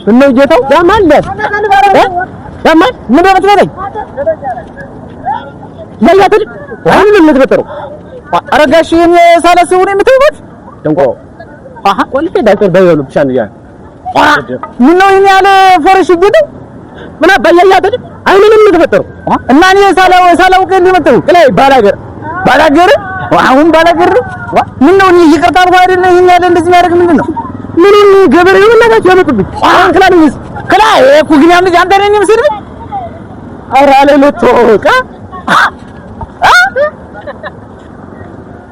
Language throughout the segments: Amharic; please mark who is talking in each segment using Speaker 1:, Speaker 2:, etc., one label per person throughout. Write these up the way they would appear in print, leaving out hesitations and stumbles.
Speaker 1: ምነው ጌታው ያማል ያማል ምን ነው የምትበለኝ? ያያትል አሁን ምን የምትበጠረው? ኧረ ጋሼ እኔ ሳላስበው ነው የምትውበት ደንቆሮ። አሃ ቆልፌ ዳይፐር በይበሉ ብቻ ነው ያ ምን ነው ይሄን ያለ ፈረሽ ጌታው ምን አባያ ያያትል አይኑ ምን የተፈጠረው? እና እኔ ሳላውቅ እንዲመጣው ላይ ባላገር ባላገር አሁን ባላገር ምን ነው እኔ ይቅርታ አልኩህ አይደለ? ይሄን ያለ እንደዚህ የሚያደርግ ምንድን ነው? ምን ገበሬ ነው እናታችሁ ያመጡብኝ። አሁን ክላል ይዝ ክላ እኮ ግን ያም ልጅ አንተ ነህ የምሰድበኝ? ኧረ አለመታወቅ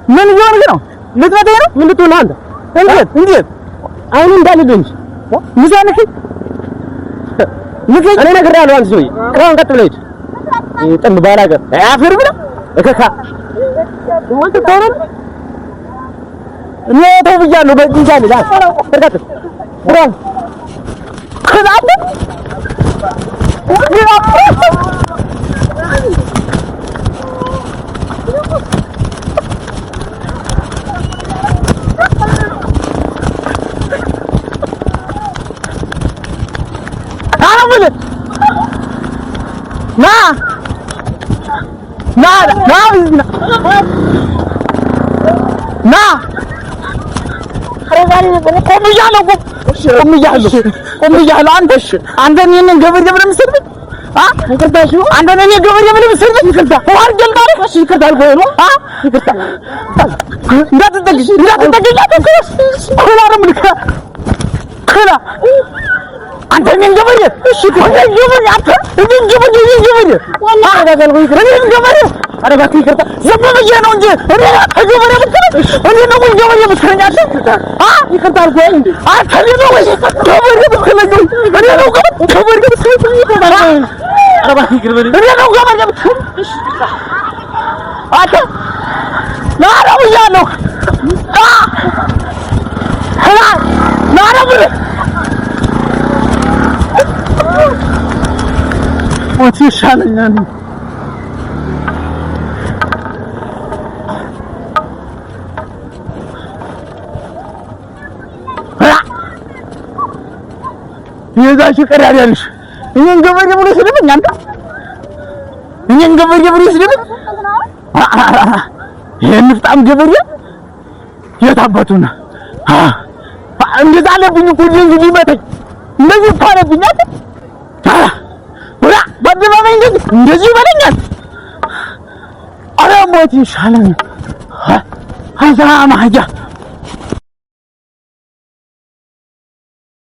Speaker 1: ምን እየሆንክ ነው? ልትመታኝ ነው? ምን ልትሆን አንተ? እንዴት እንዴት? አይኑ እንዳልል እንጂ ምሳንክ ልከኝ። እኔ እነግርሃለሁ። አንተ ሰውዬ ክራውን ቀጥ ብለህ ሂድ። ጥንብ ባላገር አፈር ብለህ እከካ ወንት ተወረን እኔ ተው ብያለሁ። በዚህ ዛሬ ላ ተርጋት ብራን ከዛት ና ና ና ና ቆም እያለሁ ቆም እያለሁ ቆም እያለሁ አንተ አንተ እኔን ገበሬ ብለህ የምትሰድበኝ? ይቅርታ እሺ፣ አንተ እኔን ገበሬ ብለህ የምትሰድበኝ? ይቅርታ አድርጌልህ ማለት እሺ፣ ይቅርታ አልኩህ ነው። ይቅርታ እንዳትጠግሽ እንዳትጠግሽ ክላ ነው የምልህ ክላ አንተ እኔን ገበሬ እሺ፣ እኔን ገበሬ አንተ እኔን ገበሬ እኔን ገበሬ እኔን ገበሬ ኧረ እባክህ ይቅርታ ዝም ብዬ ነው እንጂ እኔ ገበሬ ብትለኝ እኔ ነው ወይ ገበሬ ብትለኝ አንተ ይቅርታ አልኩህ እንዴ አንተ እኔ ነው ወይ ገበሬ ብትለኝ እኔ ነው ገበሬ ብትለኝ ኧረ እባክህ ይቅር በለኝ እኔ ነው ገበሬ ብትለኝ አንተ ና ነው ብያለሁ ና ና ነው ብለህ ሞት ይሻለኛል። የዛች ቀዳዳ ነሽ። እኔን ገበሬ ብሎ ይስድብኝ አንተ እኔን ገበሬ ብሎ ይስድብኝ። ይሄን ንፍጣም ገበሬ የት አባቱ ነው? እንደዛ አለብኝ እኮ እንደዚህ ሊመታኝ እንደዚህ እኮ አለብኝ አንተ በአደባባይ እንደዚህ እንደዚህ ይበለኛል። ኧረ ሞት ይሻለኛል። አዛ ማህጃ